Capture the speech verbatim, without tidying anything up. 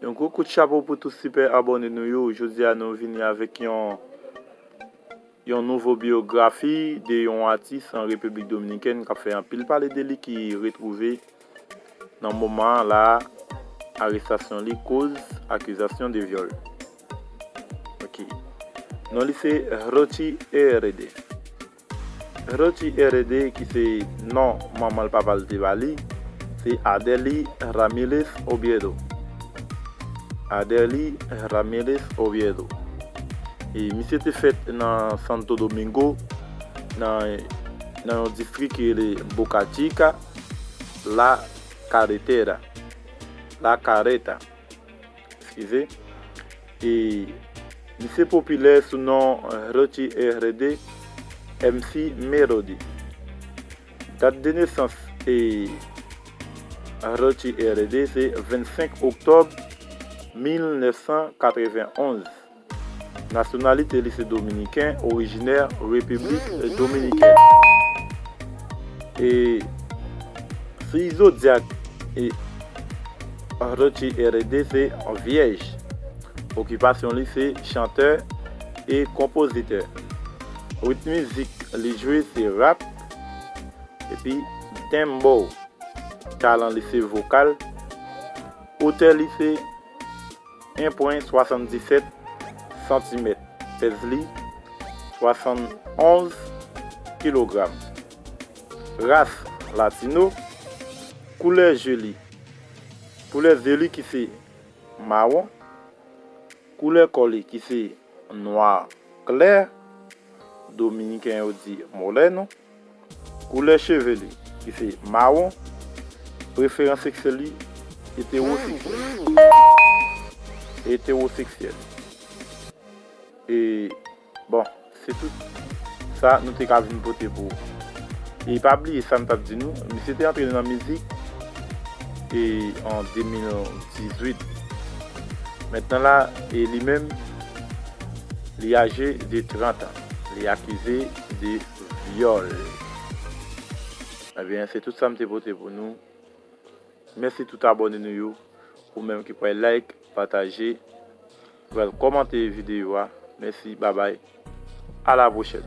Yon gwo kout chapo pou tout sipè abòne nou yo. Jodi a nou vini avèk yon yon nouvo biyografi de yon atis an Repiblik Dominikèn k ap fè anpil pale de li, ki retwouve nan moman an la, arestasyon li koz akizasyon de vyòl. Ok. Non li se Rochi Erede. Rochi Erede, ki se non manman l papa l te ba li, se Aderly Ramirez Oviedo. Aderly Ramirez Oviedo. E misye te fèt nan Santo Domingo, nan nan yon distrik ki rele Boca Chica, La Carretera, La Carreta, eskize. E misye popilè sou non Rochi Erede, M C Merodi. Dat de nesans e Rochi Erede se vennsenk oktòb mil nèf san katrevenn onz. Nasyonalite li se dominiken, orijinè Repiblik Dominikèn. E siy zodyak e Rochi Erede se vyèj. Okipasyon li se chantè e konpozitè. Rit mizik li jwe se rap epi dembow. Talan li se vokal. Otè li se en pwen swasanndisèt santimèt. Pèz li swasannonz kilogram. Ras latino. Koulè je li. Koulè zye li ki se mawon. Koulè kò li ki se nwa klè, dominiken yo di moreno. Koulè cheve li ki se mawon. Preferans seksyèl li etewoseksyèl. Etewoseksyèl. E bon, se tout sa nou te ka vin pote pou ou. E pa bliye sa m t ap di nou, misye te antre nan mizik e an de mil dizuit. Mentnan la, e li menm, li aje de trant an. Li akize de vyòl. Ebyen, se tout sa m te pote pou nou. Mèsi tout abòne nou yo. Ou menm ki pral like, pataje, ki pral kòmante videyo a. Mèsi, babay. A la pwochèn.